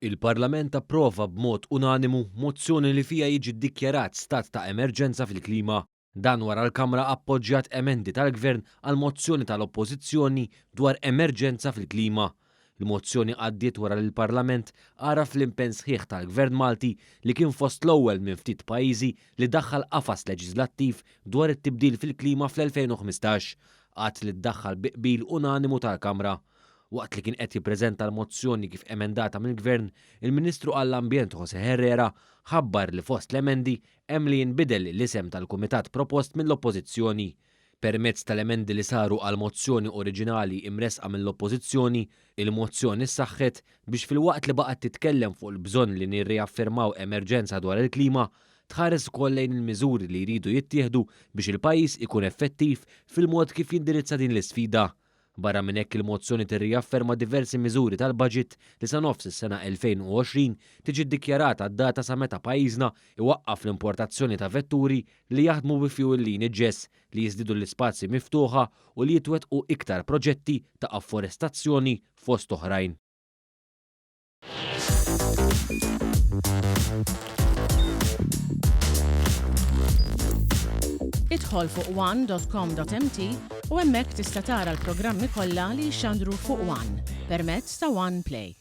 Il-Parlament approva b'mod unanimu mozzjoni li fiha jiġi ddikjarat stat ta' emerġenza fil-klima. Dan wara l-Kamra appoġġjat emendi tal-Gvern għal mozzjoni tal-Oppożizzjoni dwar emerġenza fil-klima. Il-mozzjoni għaddiet wara li l-Parlament għaraf l-impenn sħiħ tal-Gvern Malti li kien fost l-ewwel minn ftit pajjiżi li daħħal qafas leġiżlattiv dwar it-tibdil fil-klima fl-2015, att li ddaħħal bi qbil unanimu tal-Kamra. Waqt li kien qed jippreżenta l-mozzjoni kif emendata mill-Gvern, il-Ministru għall-Ambjent José Herrera ħabbar li fost l-emendi hemm li jinbidel l-isem tal-kumitat propost mill-Oppożizzjoni. Permezz tal-emendi li saru għall-mozzjoni oriġinali imressqa mill-Oppożizzjoni, il-mozzjoni ssaħħet biex filwaqt li baqgħet titkellem fuq il-bżonn li nirriaffermaw emerġenza dwar il-klima, tħares ukoll lejn il-miżuri li jridu jittieħdu biex il-pajjiż ikun effettiv fil-mod kif jindirizza din l-isfida. Barra minn hekk il-mozzjoni tirriafferma diversi miżuri tal-baġit li sa nofs is-sena 2020 tiġi ddikjarata d-data sa meta pajjiżna iwaqqaf l-importazzjoni ta' vetturi li jaħdmu bi fjuwil li jniġġes, li jiżdiedu l-ispazji miftuħa u li jitwettqu iktar proġetti ta' afforestazzjoni fost oħrajn. Idħol fuq one.com.mt u hemmhekk tista' tara l-programmi kollha li jixxandru fuq One permezz ta' One Play.